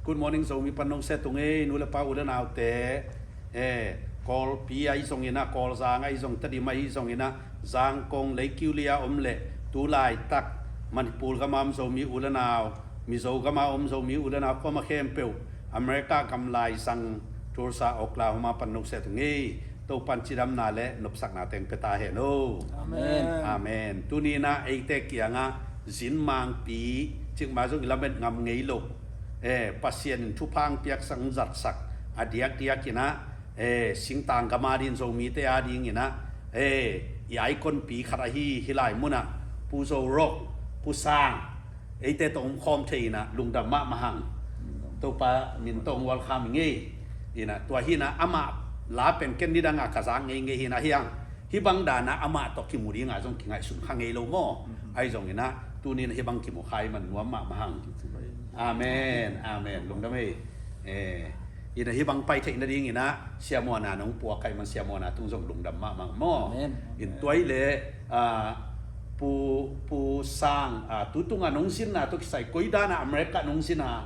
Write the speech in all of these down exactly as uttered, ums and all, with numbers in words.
Good morning, Zomi pan nong set ung ei, nu le pa, u le naute. Eh, Kawlpi ahi zongin ah, Kawlzang ahi zong, Tedim ahi zongin ah, Zangkong, Leikiuli a om le tu laitak Manipur gam a om Zomi u le nau, Mizo gam a om Zomi u le nau kuamah khempeuh, America gam laizang Tulsa, Oklahoma pan nong set ung ei. Topa'n cidamna le nopsakna teng pia ta hen aw. Amen. Amen. Tuni-in ah eite kiangah zin mangpi, cikmah zong i lamet ngam ngei lo, eh, Pasian in thupha hong piaksak, hong zatsak, a diakdiakin ah, eh, singtang gam adingin, Zomite adingin ah, eh, i iconpi khat ahi, hih lai munah Pu Zo Rock, Pu Sang, eite tawh om khawm thei-in ah lungdam mahmah hang. Topa min tawh hong welcome ing ei. In ah tua hi-in ah amah la pen ken nidang a ka zak ngeingei hi-in ah, hi hang, hih bang dan ah amah tawh kimu ding a zong kingaihsun kha ngei lo maw. Ahi zongin ah tuni-in ah hih bang kimu kha ahih man nuam mahmah hang. Amen. Amen. Lungdam ei. Eh, in ah hih bang pai theih nadingin ah Sia Muan-a nong puak ahih man Sia Muan-a tung zong lungdam mahmah maw. Amen. In tua ahih leh, ah, Pu, Pu Sang, ah, tu tungah nong zinna tawh kisai koi dan ah America nong zin a,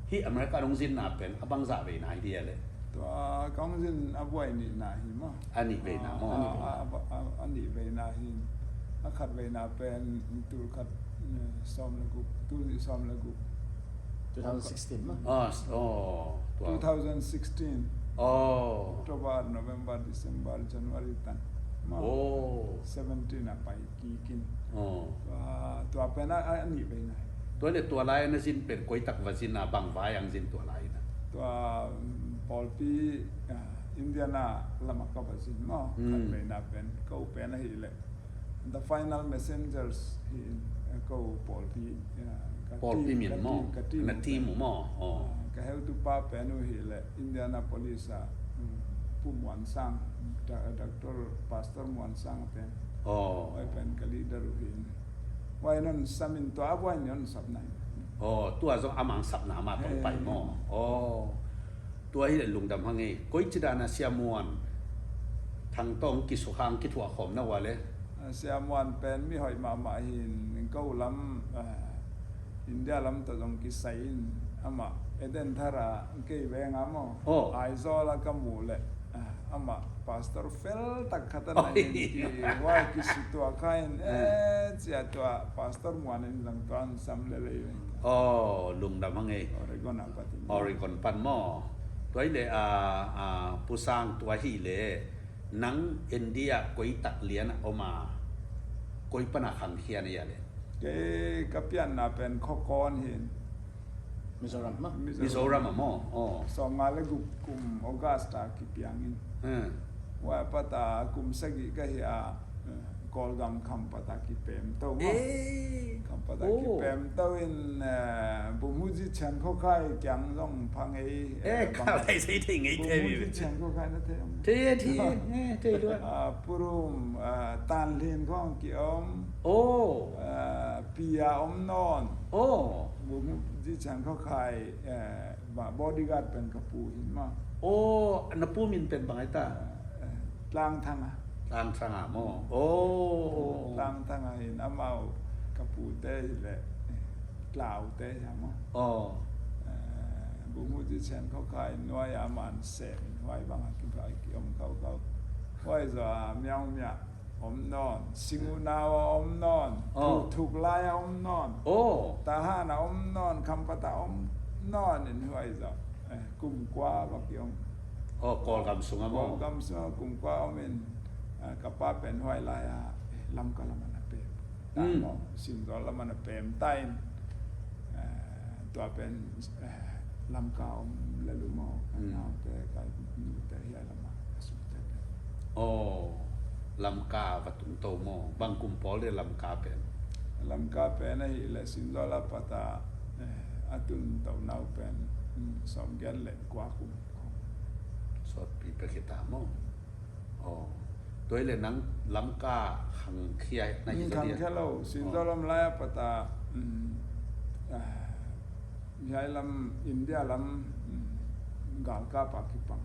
hih America nong zinna pen a bangzah veina hi dia leh? Tua kong zin a buai nihna hi maw. A nih veina maw? Ah, a, a, a, a nih veina hi. A khat veina pen tul khat, eh, sawm le guk, tul nih sawm le guk. Two thousand sixteen maw? Ah, s-, oh, tua. Two thousand sixteen. Oh. October, November, December, January tan. Maw. Oh. Seventeen a pai kikin. Oh. Tua, tua pen a, a nih veina hi. Tua leh tua lai na zin pen koi tak va zin a, bang vai hong zin tua lai na? Tua, um, pawlpi, ah, Indiana lamah ka va zin maw. Hmm. Khat veina pen, ko pen ahih leh The Final Messengers hi in, eh, ko pawlpi, eh, ka pawlpi team, min ka maw? Team, ka team. Na team uh maw? Oh. Ah, ka heutupa pen uh hi leh Indianapolis ah, mm, Pu Muan Sang, da-, Doctor Pastor Muan Sang pen. Oh. Huai pen ka leader uh hi in. Huai in hong sam in tua, huai in hong sap nai. Oh, tua zong amah hong sapna mah tawh pai maw? He. Oh. Tua hi leh lungdam hang ei. Koici dan a Sia Muan Thang tawh kisukha, kithuah khawm na uh a leh? Ah, Sia Muan pen mi hoih mahmah hi in, ko lam, ah, India lam tawh zong kisai in, amah Eden Thar ah kei veng a maw. Oh. Aizawl ah ka muh leh, ah, amah pastor fel tak khat a na hi in, ki, huai kisituah kha in, eh, cia tua Pastor Muan in zong tua hong sam lel ei. Oh, lungdam hang ei. Oregon ah pat in. Oregon pan maw. Tua hi leh, ah, ah, Pu Sang, tua hi leh nang India koi tak lian a om a, koi pan a khangkhia na hia leh? Kei ka pianna pen Khawkawn hi in. Mizoram maw? Mizoram. Mizoram ah maw? Oh. Sawmnga le guk kum August ah kipiang in. Hmm. Huai a pat a kum sagih ka hih a, eh, Kawlgam Khampat ah kipemto maw. Eh. Khampat ah kipemto in, eh, Bumhuji Chian Khawkhai kiang zong pha ngei, eh, eh, bang ka lai sei thei ngei te. Bumhuji Chian Khawkhai na thei om? Thei, thei, eh, thei tua. Ah, Pu Rum, ah, Tan Lin khawng ki-om. Oh. Ah, Pia om nawn. Oh. Bumhuji Chian Khawkhai, eh, ba, bodyguard pen ka pu hi in maw. Oh, na pu min pen bang ai ta? Eh, Tlangthang ah. Tlangthang ah maw. Oh. Tlangthang ah hi in, amau ka pute hi leh, eh, Tlaute hi a maw. Oh. Eh, Bumhuji Chian Khawkhai nuai a man sem in huai bang a kibai ki-om kauhkauh. Huai zaw a Miaungmia om nawn, Singunau a om nawn, oh, Thuk, Thuklai a om nawn, oh, Tahan a om nawn, Khampat a om nawn in huai zaw, eh, kum kua va ki-om. Oh, Kawlgam sung a maw? Kawlgam sung a kum kua om in, eh, ka pa pen huai lai a, eh, Lamka lam ah na pem. Hmm. Maw, Sinzawl lam ah na pem ta in, eh, tua pen, eh, Lamka om lel uh maw, ka, hmm, naute, ka nute hiai lam ah, ka sungte pen. Oh, Lamka va tungto maw, bang kum pawl dia Lamka pen? Lamka pen ahih leh Sinzawl a pat a, eh, a tungto nau pen, hmm, sawmgiat le kua kum. Sawtpi peuh khit a maw. Oh. Tua hi leh nang Lamka khangkhia na hi zaw dia? Khangkhia lo, Sinzawl lam lai a pat a, mm, ah, hiai lam, India lam, mm, galkap a kipang.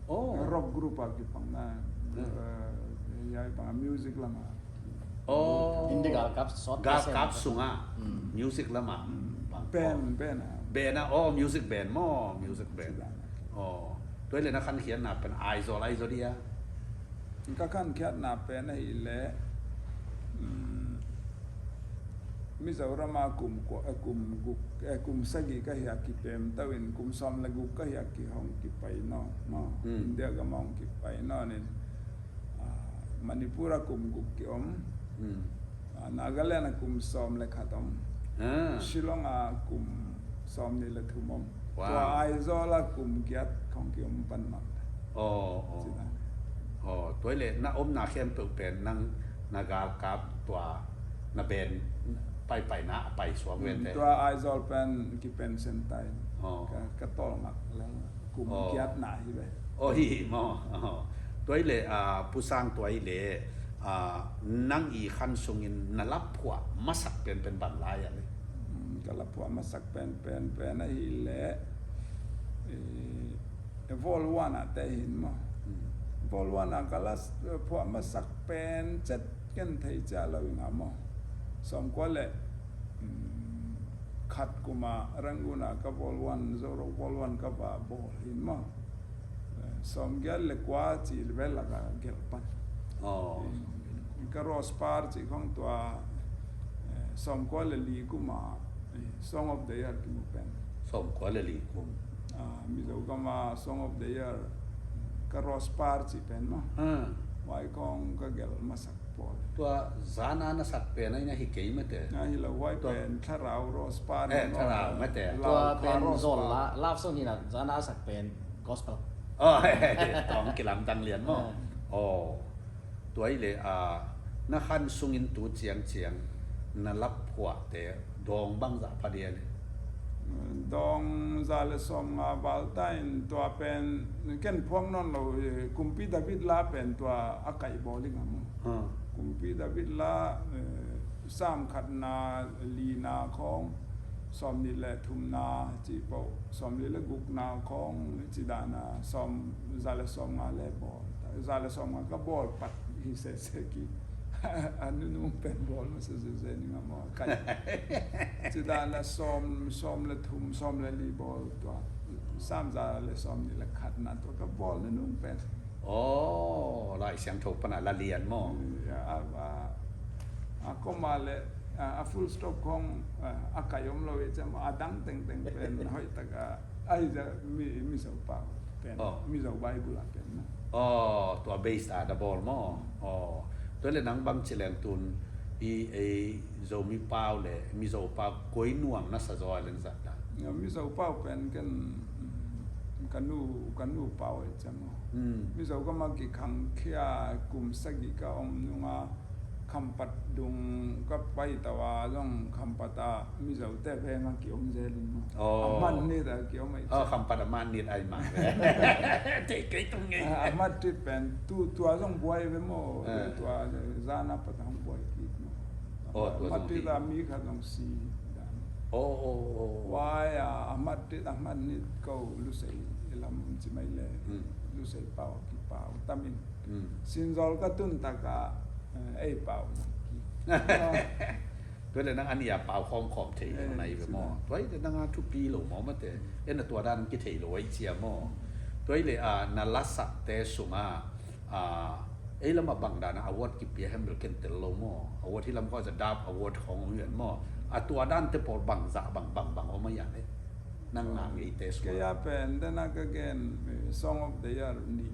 Oh. Rock group a kipang na, hmm, eh, hiai bang music lam a. Oh. India galkap sawt. Galkap sung a, hmm, music lam a, hmm, bang. Band, band ah. Band ah, oh, music band maw, music band. Aw, tua hi leh na khankhiatna pen Aizawl ahi zaw dia? Ka khankhiatna pen ahih leh, um, Mizoram ah kum kua, eh, kum guk, eh, kum sagih ka hih a kipem to in, kum sawm le guk ka hih a kihong kipai nawn, maw. Hmm. India gam ah hong kipai nawn in, ah, Manipur ah kum guk ki-om. Hmm. Ah, Nagaland ah kum sawm le khat om. Ah. Shillong ah kum sawm nih le thum om. Wow. Tua Aizawl ah kum giat khawng ki-om pan mah. Aw, aw. Ci dan. Aw, tua hi leh na omna khempeuh pen nang na galkap tua na band paipaina a paisuak ve te. Hmm, tua Aizawl pen kipension ta in. Aw. Ka, ka tawlngak lel. Kum giatna hi ve. Aw, hi maw. Aw. Tua hi leh, ah, Pu Sang, tua hi leh, ah, nang i khan sungin na laphuah masak penpen bang lai a le? Hmm, ka laphuah masak penpen pen ahih leh, eh, Vol One ah te hi in maw. Hmm. Vol One ah ka laphuah masak pen cet ken thei cia lo in a maw. Sawmkua le, mm, khat kum ah Rangoon ah ka Vol One, Zorom Vol One ka va bawl hi in maw. Eh, sawmgiat le kua cih le bel lak ah gelh pan. Aw. Eh, ka Rose Par cih khawng tua, eh, sawmkua le li kum ah, eh, Song of the Year kimu pen. Sawmkua le li kum. Ah, Mizo gam ah Song of the Year, ka Rose Par cih pen maw. Ah. Huai khawng ka gelh masak pawl. Tua zan a na sak pen a hi na hi kei mate. Na hi lo, huai pen Thlarau Rose Par. Eh, Thlarau mate. Tua pen zawl la, love song hi na, zan a sak pen gospel. Oh, hei, hei, hei. Tawng kilamdang lian maw. Eh. Oh. Tua hi leh, ah, na khan sungin tu ciangciang na laphuahte dawng bangzah pha dia le? Dawng za le sawmnga val ta in, tua pen ken phuak nawn lo, eh, Kumpi David la pen tua a kaih bawl ing a maw. Ha. Kumpi David la, eh, Sam khatna, lina khawng, sawmnih le thumna cih peuh, sawmli le gukna khawng cih dan a, sawm, za le sawmnga le bawl. Za le sawmnga ka bawl pat hi sese ki. A nunung pen bawl masa zeze ning a maw, kai. Cih dan a sawm, sawm le thum, sawm le li bawl tua. Sam za le sawmnih le khatna tua ka bawl nunung pen. Oh, Lai Siangtho pan a la lian maw. Ya, a, a, a comma le, a, a full stop khawng, a, a kaih om lo i ciang maw, a dang tengteng pen hoih tak a, a hi za mi, Mizo pau pen, oh. Mizo Bible a pen na. Oh, tua base a da bawl maw. Oh, tua le nang bang ci leng tun i, ei, Zomi pau le Mizo pau koi nuam na sa zaw a leng zat da? Ya, Mizo pau pen ken, mm, ka nu, ka nu pau i ciang maw. Mm. Mizo gam a kikhangkhia kum sagih ka om nung a, Khampat dung ka pai to a zong Khampat a Mizote veng a kiom zel in maw. Oh. A man nit a kiom a i ciang. Oh, Khampat a man nit a i man. Te kei tung ngei. A, a man nit pen tu, tua zong buai ve maw. Eh. Tua zan a pat a hong buai kik maw. Oh, tua zong ti. A man nit a mi khat zong si dan. Oh, oh, oh, oh. Huai a, a man nit, a man nit ko Lusei lam ci mai le. Hmm. Lusei pau kipau tam in. Hmm. Sinzawl ka tun tak a, eh, ei pau. Tua le nang a nia pau khawm khawm thei, eh, nai ve maw. Tua hi le nang a thupi lo maw mate. En a tua dan kithei lo ai cia maw. Tua hi le, ah, na lasakte sung a, ah, ei lam a bang dan a award kipia hem bel ken tel lo maw. Award hi lam khawng za dap award khawng om hian maw. A tua dan te pawl bang zah bang bang bang om a hian eh. Nang ngah ngeite sua. Kei a pen, den a ka gen, eh, Song of the Year nih.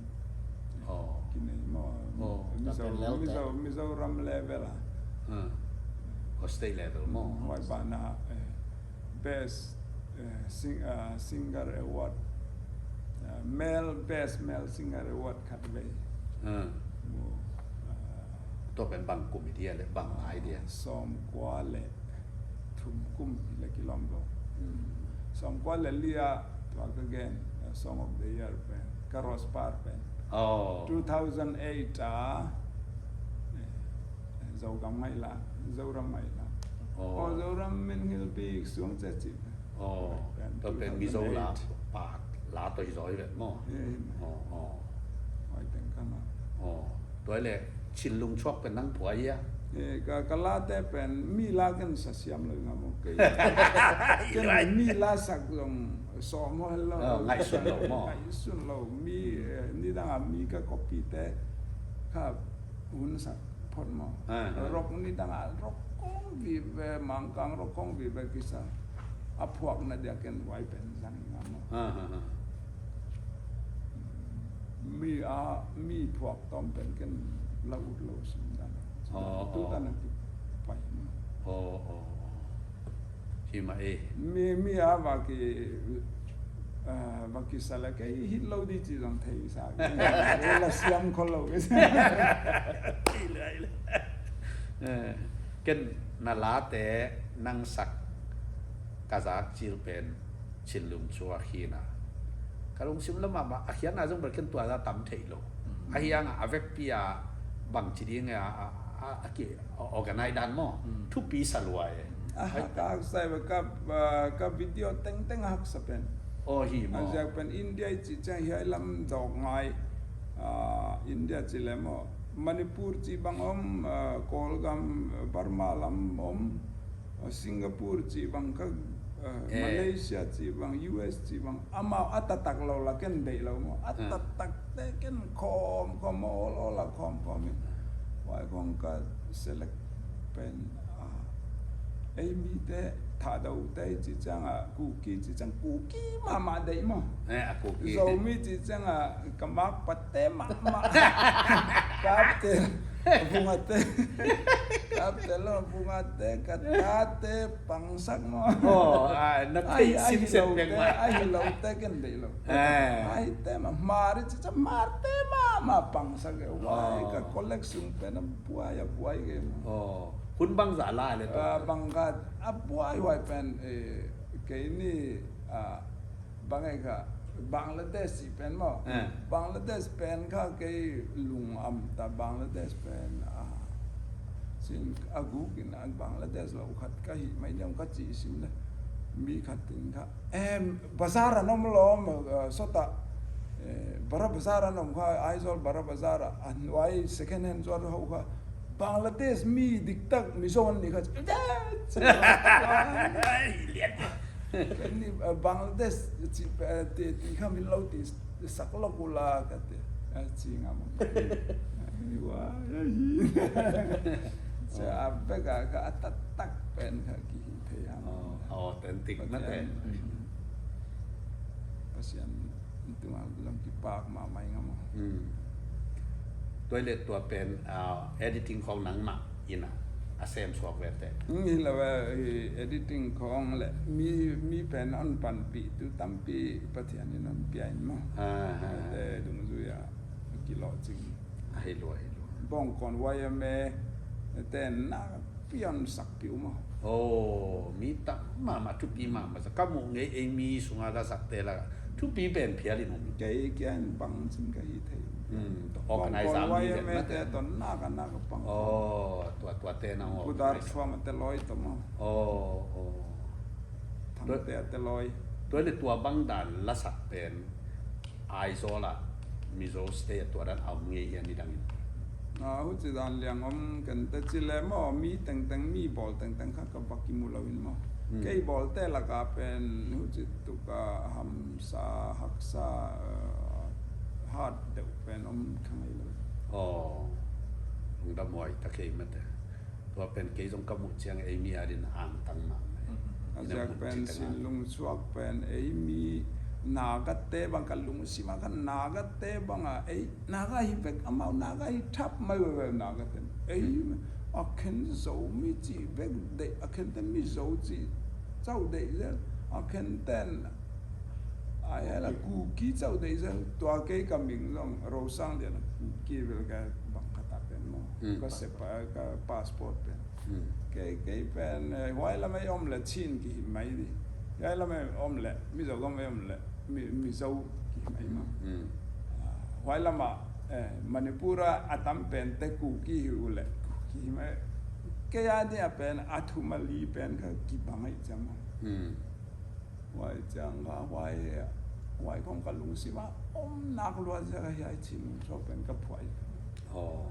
Oh. Kinei maw. Oh, Mizo, ta pen lel te. Mizo, Mizoram level a. Hmm. Or state level maw. Huai banah, eh, best, eh, sing-, ah, singer award. Ah, male, best male singer award khat vei. Hmm. Maw, ah, tua pen bang kum i dia le, bang lai dia? Sawmkua le thum kum hi le kilawm lo. Hmm. Sawmkua le li a tua ka gen, eh, Song of the Year pen, ka Rose Par pen. Oh. Two thousand eight a, eh, Zogam ngaih la, Zoram ngaih la. Oh. Oh, Zoram min ngil bik suang ce ci. Oh. Pen tua pen Mizo la, two thousand eight. Pak la toi zoi vet maw. Eh, oh, oh. Hoi teng ka ma. Oh. Tua le Chin Lung Chuak pen nang phuai a. Eh, ka, ka late pen mi la ken sa siam lo nga maw. Kei ken mi la sak zong sawm maw, hello. Oh, ngaihsun lo maw. Ngaihsun lo. Mi, eh, nidang a mi ka copy te kha hun sak phot maw. Ah, ah. Rock nidang a rock kong vive, Mangkang rock kong vive kisa. A phuakna dia ken vai pen zang nga maw. Ah, ah, ah. Mi a, mi phuak tawm pen ken la ut lo sim dan. Oh, tu oh. Tan a kipai maw. Oh, oh, oh. Hi mah e. Mi, mi a va ki, ah, va kisa la kei hit lo di ci zong thei sa. La siam khol lo kei sa. Eh, ken na late nang sak ka zak cil pen Cin Lungcuak hi na. Ka lungsim lam ah a khiatna zong bel ken tua za tam thei lo. Mm. A hiang a vekpi a bangci ding a, a, a, a ki organize dan maw. Mm. Thupi sa lua e. A hak, a haksa e, ka, ah, ka video tengteng a haksa pen. Oh, hi maw. A ziak pen India i ci ciang hiai lam dawk ngai. Ah, India ci le maw. Manipur ci bang om, ah, Kawlgam, Burma lam om. Singapore ci bang kha, eh, eh. Malaysia ci bang, U S ci bang, amau a taktak lo la ken deih lo maw. A, eh, taktak te ken khawm khawm maw, ol ol a khawm khawm in. Huai kong ka select pen, ah, ei mite, Thadou te ci ciang a, Kuki ci ciang, Kuki mahmah deih maw. Eh, a Kuki. Zomi ci ciang a, ka mak pate mahmah. Kapte, vungate. Kapte lo, vungate, ka tate pangsak maw. Oh, ah, na thei simsem pek mah. Ahi lote ken deih lo. Eh. Ahi te mah, Hmar i ci ciang Hmarte mahmah pangsak e. Huai, oh, ka collect sung pen a buai a buai kei maw. Oh, hun bangzah la le tu. Ah, bangkhat a buai huai pen, eh, kei ni, ah, bang e kha, Bangladesh ci pen maw. Eh. Bangladesh pen kha kei lungam ta, Bangladesh pen, ah, sin a guk in a Bangladesh lo khat ka hih mai diam ka ci sim le. Mi khat in kha, em, bazar a nom lom, eh, sota, eh, Bara Bazar a nom kha, Aizawl Bara Bazar a, an huai second hand zuar ho kha, Bangladesh mi diktak Mizo an ni kha. Ai, lian. Ken ni, eh, Bangladesh ci, eh, ti, ti kha min lo ti sak lo kula ka te. Eh, ci ngam. Ai, wa, ai. Cia a bek a ka a taktak pen kha ki hi thei ang. Oh, authentic mate. Pasian tungah lam kipak mahmah ing a maw. Hmm. Tua leh tua pen, ah, editing khawng nangmah in a, a sem suak ve teh. Hmm, hi lo, eh, editing khawng leh mi, mi pen hon panpih tu tampi Pathian in hon pia in maw. Ah, ah, ah. Te dungzui a kilawh cing. Ahi lua, ahi lua. Bawngkawn Y M A te na pian sakpih uh maw. Oh, mi tam mahmah, thupi mahmah. Ka muh ngei ei mi sungah la sakte lakah thupi pen phial in om. Kei kia in bang cin ka hi thei. Hmm, organize a mi vet mate. Te ton nak a nak a pang. Oh, tua, tua te na organize. Pudar Thuam a te lawi tawh maw. Oh, oh. Thangte a te lawi. Tua leh tua bang dan lasak pen Aizawl ah Mizo State ah tua dan a om ngei hia nidangin? Ah, huci dan liang om kei te ci leh maw, mi tengteng, mi bawl tengteng kha ka va kimu lo in maw. Hmm. Kei bawlte lakah pen huci tuk a hamsa, haksa, eh, hat deuh pen om kha ngei lo. Aw, hong damhuai ta kei mate. Tua pen kei zong ka muh ciang ei mi adin angtang mahmah. Mhm. A ziak pen Cin Lungcuak pen ei mi Nagate bang ka lungsim a kha Nagate bang a ei Naga hi vek amau Naga hi thap mai veve Nagate. Ei a khen Zomi cih vek deih a khen te Mizo cih cau deih zel a khen ten Ai, ai la, Kuki cau deih zel, tua kei ka ming zong Rosang Lian a Kuki vel ka bang khat a pen maw. Hmm. Ka sep a, ka passport pen. Hmm. Kei, kei pen, eh, huai lam ei om leh Chin kihi mai di. Huai lam ei om leh, Mizo gam ei om leh, Mi, Mizo kihi mai maw. Hmm. Ah, huai lam ah, eh, Manipur a a tam pen te Kuki hi uh leh, Kuki hi mai. Kei a di a pen, a thum a li pen ka kibang ai ciang maw. Hmm. Huai ciang ka, huai, huai khong ka lungsim a om nak lua ziak a hiai Chin Lungcuak pen ka phuai. Aw.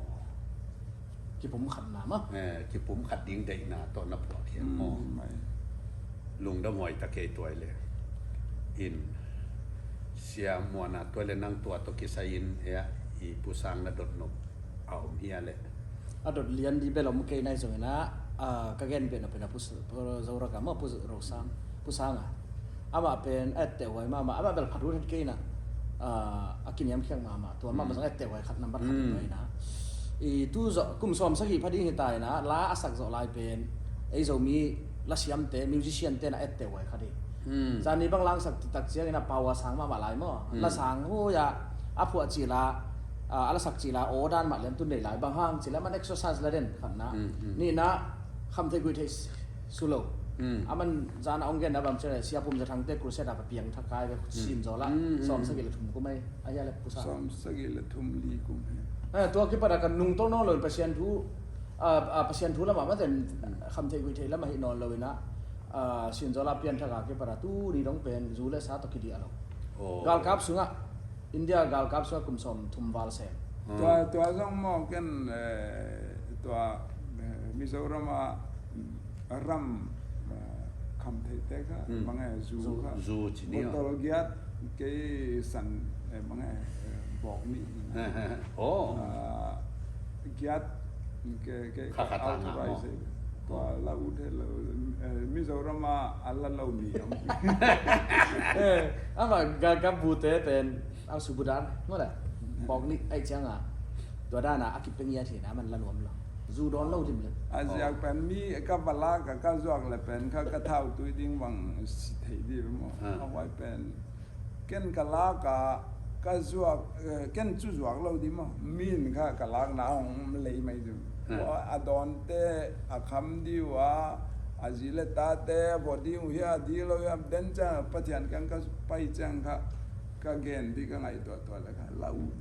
Kipumkhatna maw? Eh, kipumkhat ding deihna tawh na phuak hiam maw? Mm, mai. Lungdam huai ta kei tuai le. In, Sia Muana tuai le nang tua tawh kisai in, eh, i Pu Sang na dot nop a om hia le? A dot lian di bel om kei nai zongin ah, ah, ka gen pen a pen a Pu S-, Pu Zorak a maw, Pu Rosang, Pu Sang a. Amah pen a etteh huai mahmah, amah bel phat hun het kei na, ah, a kiniamkhiat mahmah, tua mahmah zong a etteh huai khat nambat khat in tua ina. I tu zawh kum sawm sagih pha ding hi ta ina, la a sak zawh lai pen ei Zomi lasiamte, musician te na etteh huai khat hi. Zani bang langsak taktak ciangin a power sang mahmah lai maw. La sang huai a, a phuah cila, ah, a la sak cila aw dan mah lian tun nei lai, bang hang cila man exercise la den khatna. Nihna, Khamtheih Guihtheih Sulo. A man zan a ong gen a bang ciang le, Sia Pum Za Thangte crusade a ka piang thakai ve, Sin Zaw la, sawm sagih le thum kum ei, a hia le Pu Sang? Sawm sagih le thum li kum hi. Eh, tua kipat a ka nungtolh nawn lo in Pasian thu, ah, ah, Pasian thu lamah maten, Khamtheih Guihtheih lamah hi nawn lo in ah, ah, Sin Zaw la pian thak a kipat a tu ni dong pen zu le sa tawh kidiah lo. Galkap sungah, India galkap sungah kum sawm thum val sem. Tua, tua zong maw ken, eh, tua, eh, Mizoram a ram, eh, khamtheihte kha, bang e, zu kha. Zu ci ni. Botol giat kei san, eh, bang e, eh, bawk nih. Oh. Ah, giat kei, kei kha kha ta nga maw. Tua la ut he lo, eh, Mizoram a a la lo mi om. Eh, ama ga, ga bute pen a subudan maw le. Bawk nih ai ciang a. Tua dan a a kipeng ia thina man la nuam lo. Zu dawn lo dim le. A ziak pen mi ka va lak a ka zuak le pen kha ka thau tui ding bang si thei di maw. A huai pen ken ka lak a ka zuak, eh, ken cu zuak lo di maw. Mi in kha ka lakna hong lei mai di. A dawnte a kham di uh a, a zi le tate a vawh di uh hi a, di lo hi a, den ciang Pathian kiang ka pai ciang kha ka gen di ka ngaihtuah tua le kha la ut.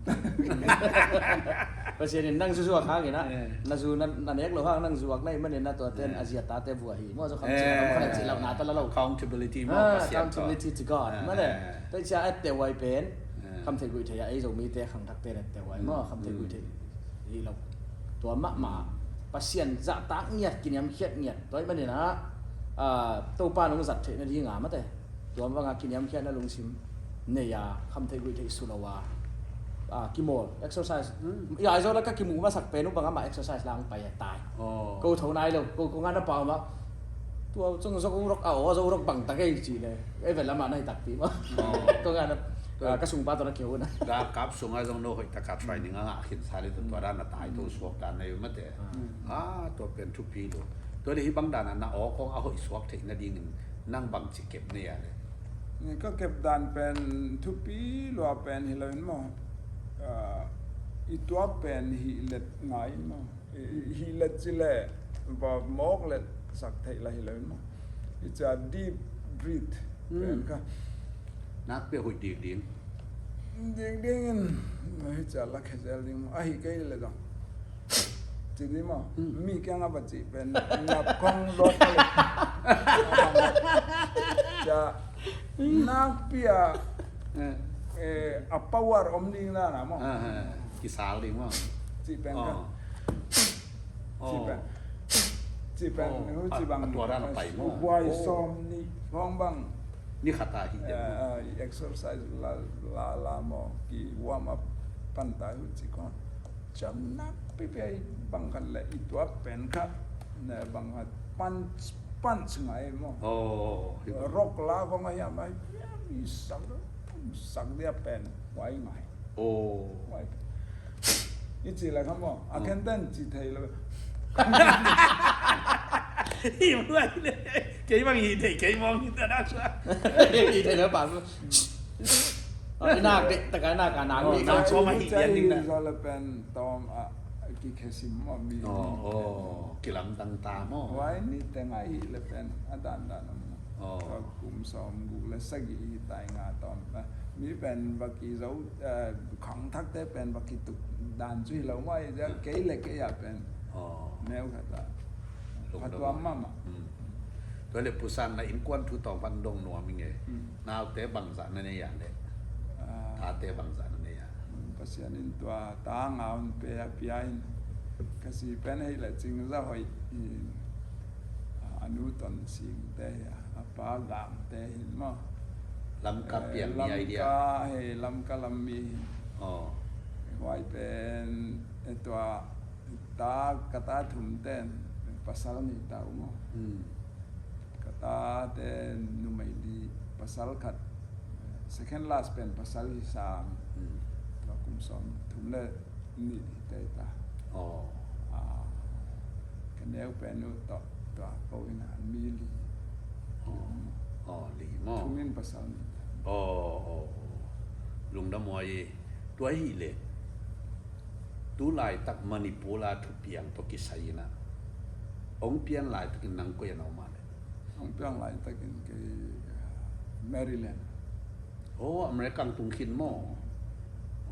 Pasian in nang zuzuak hangin ah, na zu na, na nek lo hang nang zuak na hih manin ah tua ten a zi a tate vua hi. Maw, zu kham cih lo, kham cih lo, na ta la lo. Accountability maw, Pasian tawh. Accountability to God. Maw le, tua cia etteh huai pen, Khamtheih Guihtheih a ei Zomite khangthakte etteh huai maw, Khamtheih Guihtheih hi lo. Tua mahmah Pasian zahtak ngiat, kiniamkhiat ngiat. Tua hih manin ah, ah, Topa nong zat theih nading a mate. Tua banga kiniamkhiatna lungsim nei a, Khamtheih Guihtheih Sulo a, a, kimawl, exercise. I Aizawl a ka kimuh masak pen uh bang amah exercise lang pai a tai. Ko tho nai lo, ko, ko ngan a pau mah. Tua cung Zo Rock a, aw, Zo Rock bang ta kei ci le. Ei vel amah na hi takpi mah. Ko ngan a, a, ka sungpa tawh na keu na. Galkap sungah zong no hoih taka training a ngah khinsa le tua dan a tai tho suak dan na hi mate. A, tua pen thupi lo. Tua le hih bang dan a na aw kong a hoih suak theih nadingin nang bangci kep na hia le? Ka kep dan pen thupi lua pen hi lo in maw. Ah, i tuak pen hih let ngai in maw. I, i, hih let ci le va mawk let sak theih la hi lo in maw. Hi cia deep breath pen kha. Nak pia huih dik ding. Dik ding in hi cia la khe zel ding maw. Ahi kei le zong. Ci ni maw, mi kiang a va cih pen ngap khong lawt a le. Cia nakpi a, eh, a power om ding na na maw. Kisal ding maw. Cih pen ka. Cih pen. Cih pen. Hu ci bang. Tua dan a pai maw. Buai sawm nih khong bang. Ni khat a hi. Eh, eh, exercise la, la, la maw. Ki warm up pan ta hu ci khong. Ciam nakpi pi a i bang khat le i tuak pen kha. Ne bang khat punch, punch ngai maw. Rock la khong a hiam a hiam i sak, sak dia pen huai ngai. Huai. I ci le kha maw. A khen ten ci thei lo. Hi huai le. Kei bang hi thei, kei mong hi ta na sa. Hi thei lo pa. Nak dek, tak nak nak ni. Nak cuma hi dia ding na. Zaw le pen tawm a kikhesim maw mi. Kilamdang ta maw. Huai ni teng a hi le pen a dandan a maw. Kum sawm guk le sagih hi tai nga tawm. Mi pen va kizo, eh, khangthakte pen va kituk dan cu hi lo maw, kei le kei a pen. Neu khat a. Phatuam mahmah. Tua le Pu Sang na innkuan thu tawng pan dong nuam i nge. Naute bangzah na nei a le. Tate bangzah na nei a. Pasian in tua ta nga un pe a pia in. Ka zi pen hei le Cingza Hoih hi. A nu Ton Singte hi a, a pa Gangte hi maw. Lamka piang ni ai dia. Lamka hi, Lamka lam mi hi. Huai pen tua ta, ka ta thum ten pasal ni ta uh maw. Ka ta ten numei li, pasal khat, second last pen pasal hi sam. Tua kum sawm thum le nih hi tei ta. Ka neu pen uh tawh tua ko in a mi li. Li maw. Thum in pasal nih ta. Lungdam huai. Tua hi le tu laitak Manipur a thupiang tawh kisai in a hong pian laitakin nang koi a na om a le? Hong piang laitakin kei Maryland. Aw, America ang tung khin maw?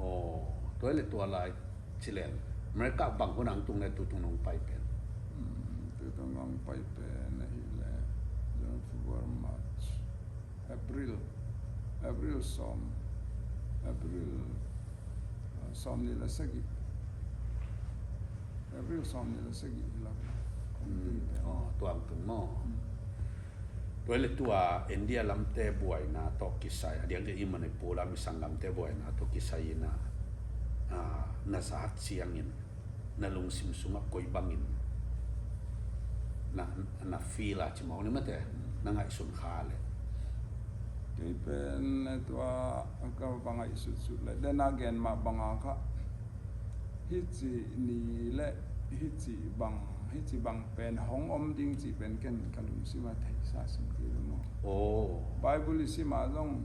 Aw, tua le tua lai ci leng America bang hun ang tung le tutung nong pai pen? Tutung nong pai pen ahi le June, February, March, April, April sawm, April sawm nih le sagih. April sawm nih le sagih hi lo. Tuang tung maw? Tua le tua India lamte buaina tawh kisai a diang ke i Manipur lam i sanggamte buaina tawh kisai in a, na zat ciangin na lungsim sungah koi bangin na, na feel a ci maw ni mate, na ngaihsun kha le? Kei pen tua ka va ngaihsutsut le den a gen mah banga kha hici ni le hici bang, hici bang pen hong om ding ci pen ken ka lungsim a theisa sim kei lo maw. Bible i sim a zong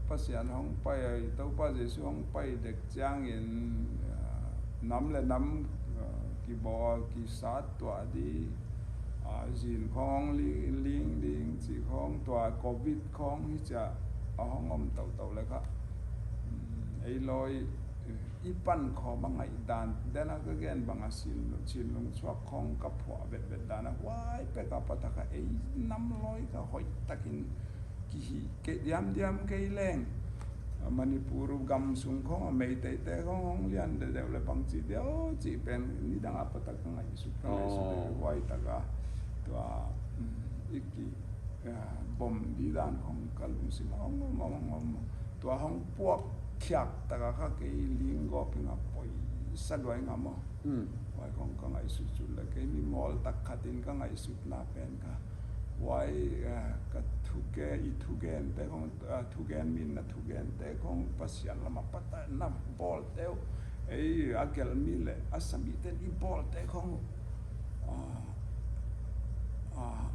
Pasian hong pai, Topa Jesu hong pai dek ciangin nam le nam kibawl kisat tuah di, zin khawng hong ling ding ci khawng, tua covid khawng hi ciah a hong om toto le kha. Ei lawi i pan khawm a ngaih dan den a ka gen bang a sin, sin lungsuak khawng ka phuah vetvet dan a huai pek a patak a ei nam lawi ka hoih takin kihih kei diamdiam kei leng. Manipur gam sung khawng a Meiteite khawng hong lian deuhdeuh le bangci deuh cih pen nidang a patak ka ngaihsut, ka ngaihsut deuh huai tak a tua i ki bom di dan khawng ka lungsim a hong om, hong om, hong om. Tua hong puak khiak tak a kha kei linggawp ing a poisa duai ngam aw. Huai khawng ka ngaihsutsut le kei mi mawl tak khatin ka ngaihsutna pen kha huai ka thuke, i thugente khawng, thugen min na thugente khawng Pasian lam a patna bawlte uh ei a gelh mi le a sa miten i bawlte khawng uh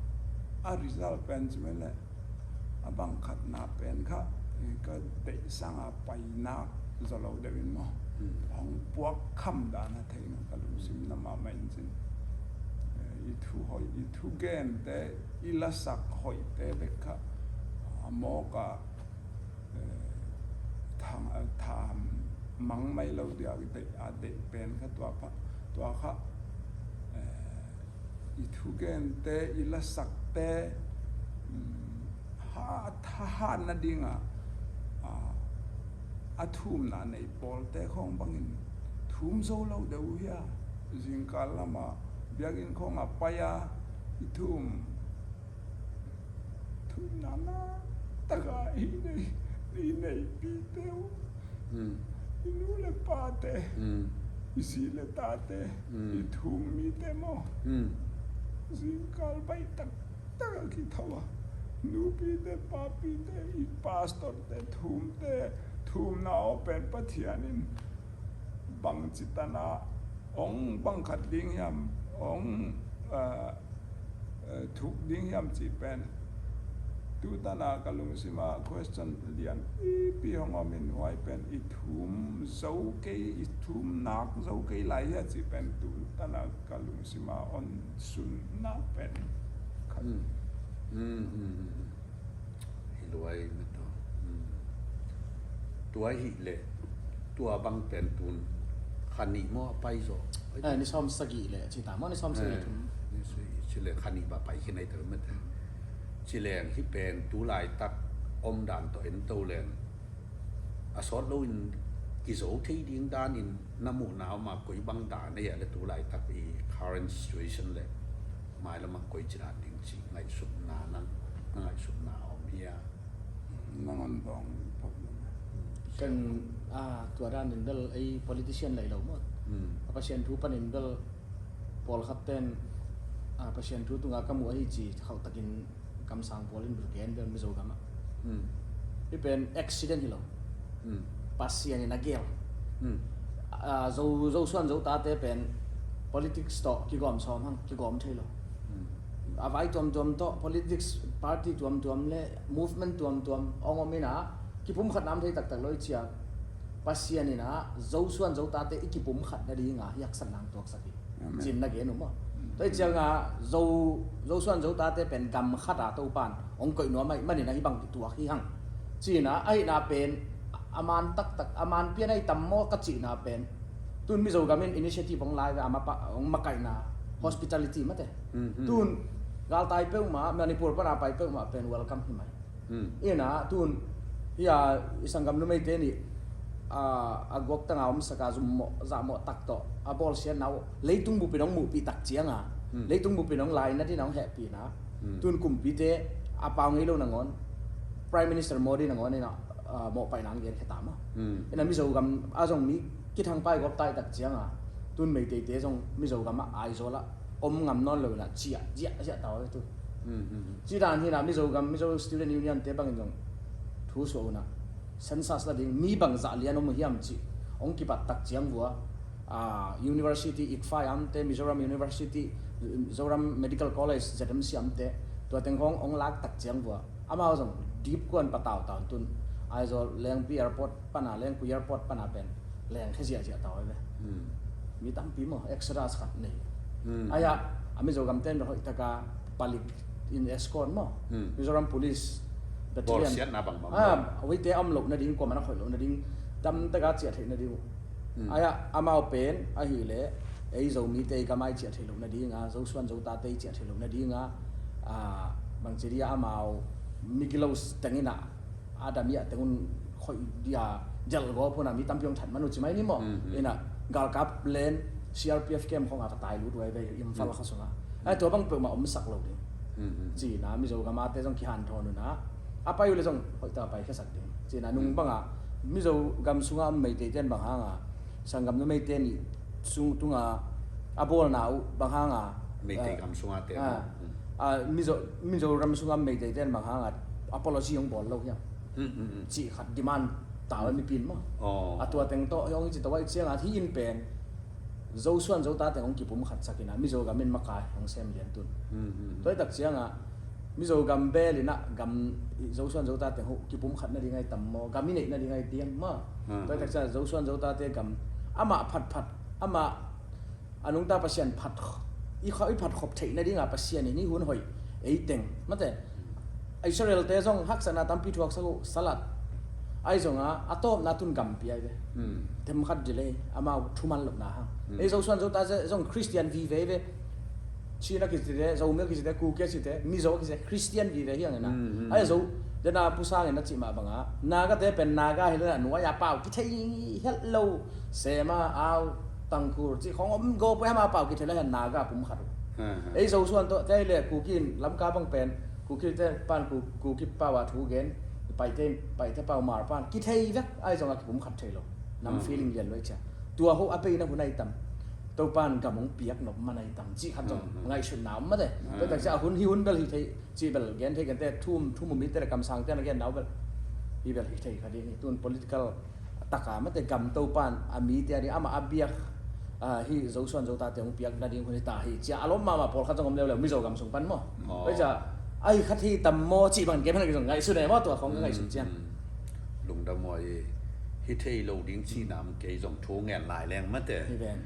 a result pen ci mai le a bang khatna pen kha ka deihsang a painak zaw lo deuh in maw, hong puak kham dan a theihna ka lungsim na mahmah in cin. I thu hoih, i thugente, i lasak hoihte bek kha a mawk a thang, a tham mang mai lo dia, i deih a deih pen kha tua kha, tua kha i thugente, i lasakte ha, ha, hatna dingah a thumna nei pawlte khawng bangin thum zo lo deuh uh hia? Zingkal lamah biakinn khawngah pai a i thum, thumna na taka i nei, i neipite uh, i nu le pate, i si le tate, i thum mite maw? Zingkal baih taktak a kitho a nupite, papite, i pastorte, thumte, thumna aw pen Pathian in bangci tana hong bang khat ding hiam, hong thuk ding hiam cih pen tu tana ka lungsim a question lian pipi hong om in huai pen i thum zo kei, i thum nak zo kei lai hia cih pen tu tana ka lungsim a hong sunna pen khat. Hi luai mah tawh. Tua hi leh tua bang pen tun kha nih maw a pai zaw? Ni sawm sagih leh ci ta maw, ni sawm sagih thum. Ci leh kha nih ba pai khin ai ta mah tawh. Ci leng hi pen tu laitak om dan tawh en to leng a sawt lo in kizo thei ding danin na muhna om a, koi bang dan ahi a le tu laitak i current situation le mailam ah koi ci dan ding ci ngaihsutna nang, na ngaihsutna om hi a? Nangon bang. Kan, ah, tua danin bel ei politician lai lo maw. Hmm. A Pasian thu panin bel pawlkhat ten, ah, Pasian thu tunga ka muh ahi ci khauhtakin kamsang pawl in bel gen bel Mizo gamah. Hmm. Hi pen accident hi lo. Hmm. Pasian in a gel. Hmm. Ah, Zo, Zosuan Zotate pen politics tawh kigawm sawm hang, kigawm thei lo. Hmm. A vai tuamtuam tawh politics party tuamtuam le movement tuamtuam hong om in a kipumkhat nam thei taktak lo i cia. Pasian in a Zosuan Zotate i kipumkhat nadinga hi haksatna hong tuaksak hi. Amen. Cin na gen uh maw. Tua i cianga Zo, Zosuan Zotate pen gam khat a Topan hong koih nuam ahih manin ahi bang tuak hi hang. Cina ahihna pen a man taktak, a man pian ahi tam maw ka cihna pen. Tun Mizo gam in initiative hong lai ve, a mapa, hong makaihna hospitality mate. Hmm, hmm. Tun galtai peuhmah, Manipur pana pai peuhmah pen welcome hi mai. Hmm. Ina tun hia i sanggam numeite nih, a, a guaktanga omsaka zummawh zahmawh tak tawh a bawlsiatna uh leitung bupin hong muhpih tak cianga. Hmm. Leitung bupin hong laina dina hong hehpihna. Hmm. Tun kumpite a pau ngei lo nangawn Prime Minister Modi nangawn ina, a, mawhpaihna hong genkhia ta maw. Hmm. Ina Mizo gam a zong mi kithangpai gawp tai tak cianga tun Meiteite zong Mizo gamah Aizawl ah om ngam nawn lo ina ciah ziahziah ta uh tu. Hmm, hmm, hmm. Ci dan hina Mizo gam, Mizo Student Union te bangin zong thu suah una census la ding mi bang zah lian om uh hiam ci hong kipat tak ciang vua, ah, university ICFAI amte, Mizoram University, Mizoram Medical College, ZMC amte, tua teng hong, hong lak tak ciang vua amau zong dip kuan patautau tun Aizawl Lengpi Airport pana, Lengkui Airport pana pen leng khe ziahziah tau ai ve. Hmm. Mi tampi maw, exodus khat nei. Hmm. Aia a Mizo gamten bel hoihtaka palik in escort maw. Hmm. Mizoram Police Battalion. Bawlsiatna bangmah ah, maw. Hoite a om loh nading, kuamah na khoih loh nading, damtaka ciah theih nading uh. Hmm. Aia amau pen ahileh ei Zomite i gam ai ciah theih loh nadinga, Zosuan Zotate i ciah theih loh nadinga, ah, bangci dia amau migilo tengina a damiah teng un khoih dia jalgawp huna mi tampi hong that man uh ci mai ni maw. Hmm, hmm. Ina galkap len CRPF camp khawngah ka tai lut uh ai ve Imphal kha sungah. Ai tua bang peuhmah omsak lo ding. Hmm, hmm. Cina Mizo gamate zong kihanthawn una a pai uh le zong hoihta pai khesak ding. Cina nung banga Mizo gam sunga om Meiteiten bang hanga sanggam numeite nih sung tunga a bawlna uh bang hanga Meitei gam sunga te ah, ah, Mizo, Mizoram sunga Meiteiten bang hanga apology hong bawl lo hiam. Hmm, hmm, hmm. Cih khat demand ta uh a mipin maw. Oh. A tua teng tawh hong i ci tawh a i cianga hi in pen Zosuan Zotate hong kipumkhat sakin a Mizo gam in makai hong sem lian tun. Hmm, hmm, hmm. Tua i tak cianga Mizo gam bel ina gam Zosuan Zotate hong kipumkhat nading ai tam maw, gam i neih nading ai diam maw. Hmm, hmm. Tua i tak cianga Zosuan Zotate gam amah phatphat, amah a nungta Pasian phat, i kha, i phatkhop theih nadinga Pasian in i hun hoih ei teng mate. Israel te zong haksatna tampi thuaksak uh, salat. Ai zonga a tawpna tun gampi ai ve. Hmm. Themkhat delay amau thuman lohna hang. Hmm. Ei Zosuan Zotate zong Christian vive ve. Chin a kicite, Zomi a kicite, Kuki a cite, Mizo a kicite, Christian vive hi hangina. Hmm, hmm. Ai Zo dena Pu Sangin a cih mah banga Nagate pen Naga hi lena nuai a pau kithei het lo. Sema, Au, Tangkhul cih khawng om go poi hama pau kithei lo hian Naga pumkhat uh. Hmm, hmm. Ei Zosuan tawh te le Kuki in Lamka bang pen Kuki te pan Ku, Kuki pau a thu gen, Paite, Paite pau mar pan kithei vek ai zonga kipumkhat thei lo. Nam feeling lian lo i cia. Tua ho a peina hun ai tam. Topan gam hong piak nop man ai tam cih khat zong ngaihsutna om mate. Tua tak cia a hun hi hun bel hi thei cih bel gen thei kente thum, thum mite le kamsangte na gen nau bel hi bel hi thei kha ding hi. Tun political taka mate gam Topan a mite a ding amah a biak, ah, hi Zosuan Zotate hong piak nading hun hi ta hi cia a lom mahmah pawlkhat zong om leuleu Mizo gam sung pan maw. Tua cia ai khat hi tam maw cih bang kem hana kizong ngaihsun e maw tua khawng ka ngaihsun ciang. Lungdam maw i hi thei lo ding cihnam kei zong thu ngen lai leng mate. Hi ven.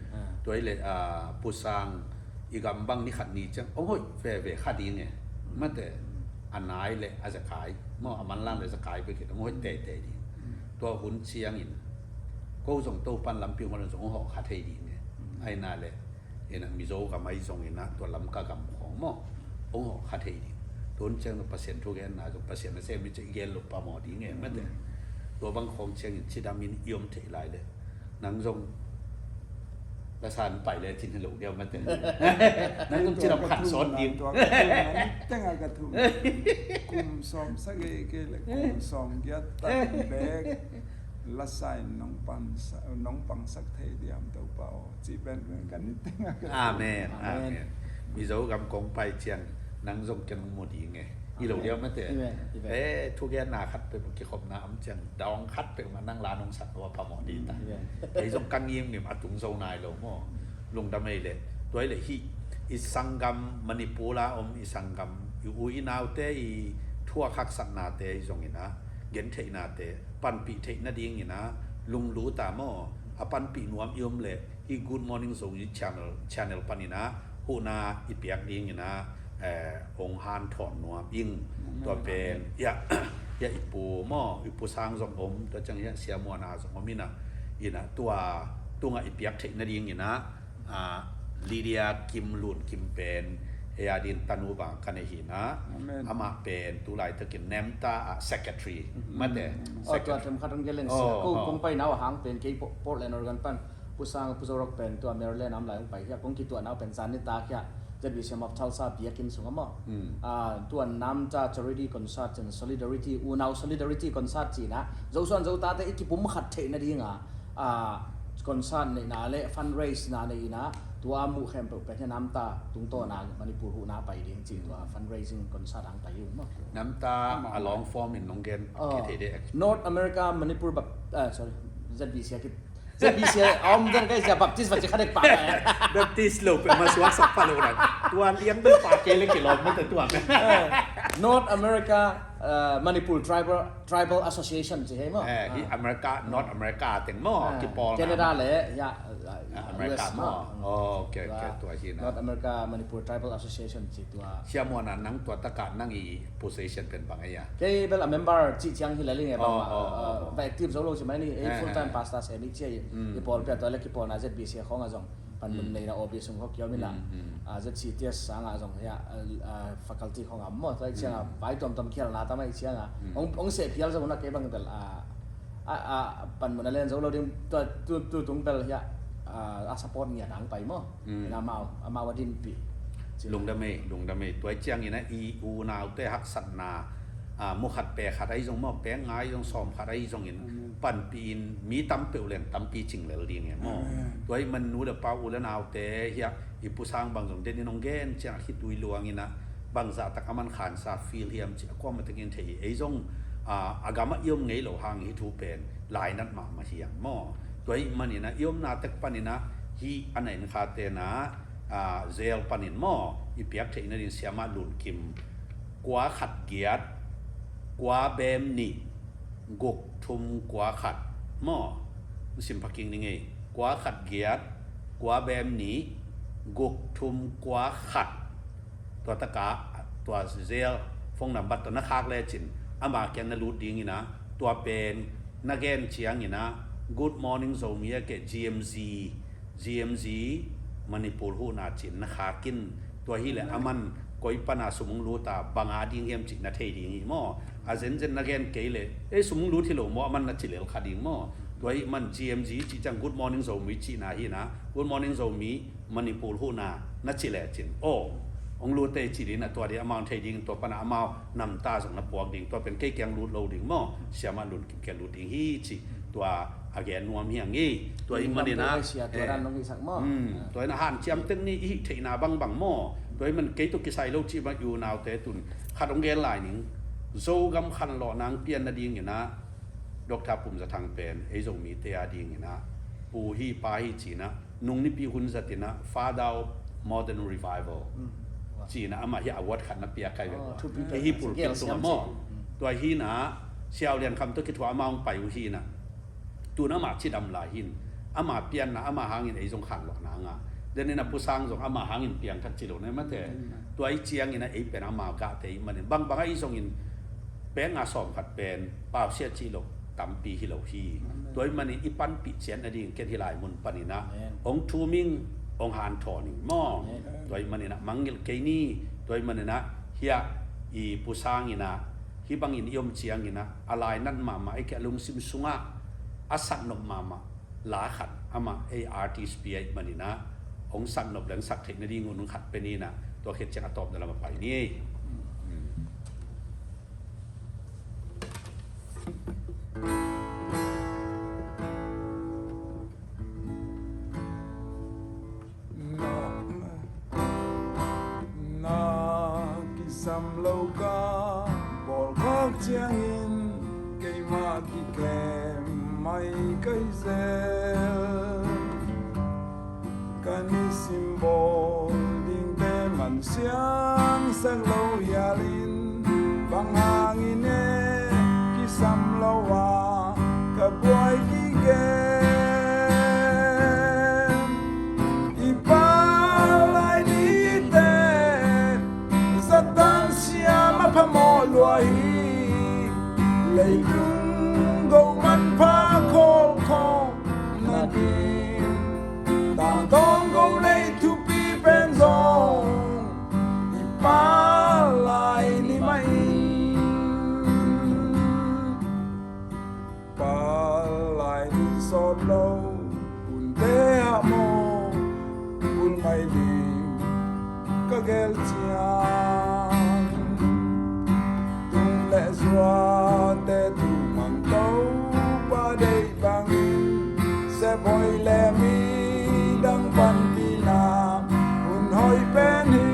Tua i le, ah, Pu Sang i gam bang ni khat ni ciang hong hoih veve kha ding e. Mate a nai le a zakai maw a manlang le zakai bek hong hoih teitei ding. Tua hun ciangin ko zong Topan lampi hong hon zong hong hawh kha thei ding e. Aina le ina Mizo gam ai zong ina tua Lamka gam khawng maw hong hawh kha thei ding. Tun ciang Pasian thu genna zong Pasian a sem mi ciang i gen lo pa maw ding e mate. Tua bang khawng ciangin cidam in i om theih lai le nang zong lasa in pai le cin hi lo diam mate. Nang zong cidam khat sawt ding. Tua ka thum nan teng a ka thum. Kum sawm sagih kei le kum sawm giat tak bek lasa in nong pangsak, nong pangsak thei diam Topa aw. Cih pen pen kan ni teng a ka thum. Amen. Amen. Amen. Mizo gam kong pai ciang nang zong ken hong mu ding e. I lo diam mate. Amen. Amen. Eh, thugenna khat peuh kikhopna om ciang dawng khat peuh mah nang la nong sak lo a phamawh ding ta. Amen. Ei zong ka ngimngim a tung zo nai lo maw. Lungdam ei le. Tua ei le hih i sanggam Manipur a om i sanggam i u i naute i thuak haksatnate i zongin a gentheihnate panpih theih nadingin a lunglut a maw a panpih nuam i om le hih Good Morning Zomi channel, channel panin a huhna i piak dingin a, eh, hong hanthawn nuam ing. Amen. Tua pen, amen. Ya, ya i pu maw, i pu sang zong om, tua ciang ya sia muana zong om in a, in a tua tungah i piak theih nadingin a, ah, Lydia Kim Lun Kim pen, hei a din tanu bang ka nei hi in a, amen. Amah pen, tu laitakin NAMTA ah secretary, mm, mate. Mm. Oh, tua secretary. Themkhat hong gelh leng sia. Oh, ko, oh. Kong pai nau a hang pen, kei Po-, Portland, Oregon pan, Pu Sang, Pu Zo Rock pen tua Maryland a om lai hong pai hi a, kong kituah nau pen zan nitak hi a, Z B C M of Tulsa biakinn sung a maw. Hmm. Ah, tua NAMTA charity concert cin solidarity, unau solidarity concert cin a, Zosuan Zotate i kipumkhat theih nading a, ah, concert neihna le fundraise na nei in a, tua a muh khempeuh pen hi a NAMTA tungtawn a Manipur huhna pai ding cih tua fundraising concert hong pai hi ung maw. NAMTA a long form in nong gen, oh, kithei dek. North America Manipur Bap-, ah, sorry, Z B C a kip Z B C a om den kai sia Baptist va ci kha dek pa. Baptist lo pe ma suak sak pa lo nan. Tua liang bel pa ke le kilom mate tua. Eh, North America, eh, Manipur Tribal, Tribal Association ci hei maw. Eh, hi, ah, America, North America teng maw, ah, kipawl na. Canada le, ya, ah, America U S maw. Maw. Oh, okay, okay, tua hi na. North America Manipur Tribal Association ci tua. Sia muana nang tua taka nang i position pen bang ei a? Kei bel a member cih ciang hi lel ing e bang mah, oh, oh, oh, oh, va active zo lo ci mai ni, ei, eh, full time, eh, pastor sem i ci a i, mm, i pawl pia tua le kipawlna Z B C a khawng a zong panmun, mm, neina office sung khawng kiom in a, mm, mm, ah, Z C T S sang a zong hi a, ah, ah, faculty khawng a maw, tua i ciang a, mm, vai tuamtuam khialhna tam a i ciang a, mm, hong, hong seh phial zong na kei bang bel, ah, ah, ah, panmun a len zo lo ding, tua, tu, tu tung bel hi a, ah, a support ngiat hong pai maw. Mm. Ina amau, amau a dinpih. Lungdam ei, lungdam ei. Tua i ciangin a i unaute haksatna, ah, mu khat pe khat ahi zong maw, pek nga ahi zong sawm khat ahi zongin, amen, panpih in mi tam peuh leng tampi cing lel ding e maw. Amen. Tua i man nu le pa u le naute hi a i Pu Sang bang zong den in hong gen ciang a khitui luang in a bangzah tak a man khansa feel hiam cih a kuamah tengin thei hi. Ei zong, ah, a gam ah i om ngei lo hang hih thu pen lainat mahmah hiam maw. Tua ahih manin a i omna tek panin a hih a na inn khate na, ah, jail panin maw, i piak theih nading Siamah Lun Kim, kua khat giat, kua bem nih, guk thum kua khat maw. Sim pha kik ning ei. Kua khat giat, kua bem nih, guk thum kua khat. Tua taka, tua jail phone number tua na khak lecin ama kiang na lut ding in a, tua pen na gen ciangin a, Good Morning Zomi a ke G M Z, G M Z Manipur huhna cin na khak in, tua hi le a man koi pana sum hong lut a bang a ding hiam cih na thei ding hi maw. A zenzen na gen kei le, ei, sum hong lut hi lo maw, a man na ci lel kha ding maw. Tua hi man G M Z cih ciang Good Morning Zomi cihna hi na, Good Morning Zomi Manipur huhna na ci lecin, aw, hong lut ei ci ding a, tua ding amau thei ding, tua pana amau namta zong na puak ding, tua pen kei kiang lut lo ding maw, Siamah Lun Kim kiang lut ding hi ci, tua a gen nuam hi ang i, tua hi manin a, tua dan nong hisak maw. Hmm, tua hi na hanciam teng ni i hih theihna bangbang maw, tua hi man kei tawh kisai lo cih bang i unaute tun khat hong gen lai ning, Zogam khanlawhna hong pian nadingin a, Doctor Pum Za Thang pen ei Zomite a dingin a, pu hi pa hi ci-in a, nung nipi hun zatin a Father of Modern Revival, mm, ci-in a amah hi award khat na piak kai ve. Oh, tua thupi hi pulpit sung a maw. Mm. Tua hi na Siau Lian Kham tawh kithuah amah hong pai uh hi na. Tun amah cidam lai hin. Amah pianna, amah hangin ei zong khanlawhna ngah. Denin a Pu Sang zong amah hangin piangthak ci lo na mate. Mm. Tua i ciangin a ei pen amah gahte i manin. Bangbang a i zongin pek nga sawm khat pen pausia ci lo tampi hi lo hi. Amen. Tua i manin i panpih ciat nading ken hi lai mun panin a, amen, hong thum ing, hong hanthawn ing maw. Amen. Tua i manin a mangngilh kei ni, tua i manin a hiah i Pu Sang in a Hih bangin i om ciangin ah, a lainat mahmah, ei kei a lungsim sungah a saknop mahmah la khat amah ei artist pi ahih manin ah, hong saknop le hong sak theih nadingun hong khat pen in ah, tua khit ciang a tawpna lam a pai ni. Na, na kisam lo ka bawlkhak ciangin keimah kikem mai kai zel. Ka nisim bawl dingte man siangsak lo hialin, bang hangin e kisam lo a ka buai kigem. I palai nite Satan siam a phamawh lua hi. Leitung go manpha khawlkhawm nading, tangtawn go nei thupi pen zong i palai ni mah in. Palai ni sawt lo hunte hah maw, bul mai ding ka gel ciang. Tung le zuate tumang Topa deih bangin, sep hoih le midang panpihna hun hoih pen hi.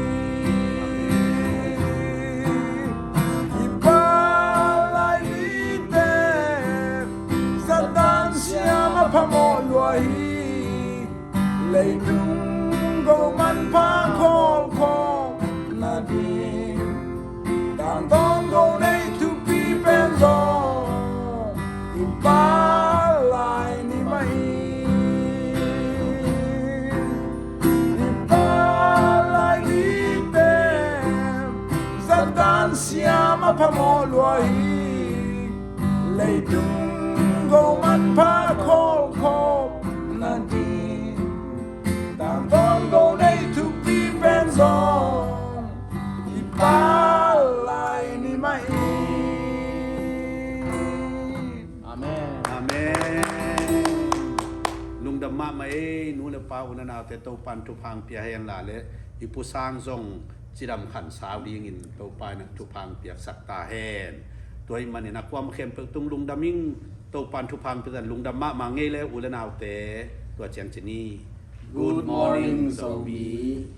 I palai nite Satan siam a phamawh lua hi. Leitung go manpha khawlkhawm nading, tangtawn go nei thupi pen zong i palai ni mah hi. I palai nite Satan siam a phamawh lua hi. Leitung go manpha khawlkhawm nading, tangtawn go nei thupi pen zong i palai ni mah hi. Amen. Amen. Lungdam mahmah ei, nu le pa, u le naute, Topan thupha pia hen la le, i Pu Sang zong cidam khansau dingin Topa in thupha piaksak ta hen. Tua ahih manin a kuamah khempeuh tung lungdam ing. Topan thupha pia ta hen. Lungdam mahmah ngei le, u le naute. Tua ciang ci ni. Good morning, Zomi.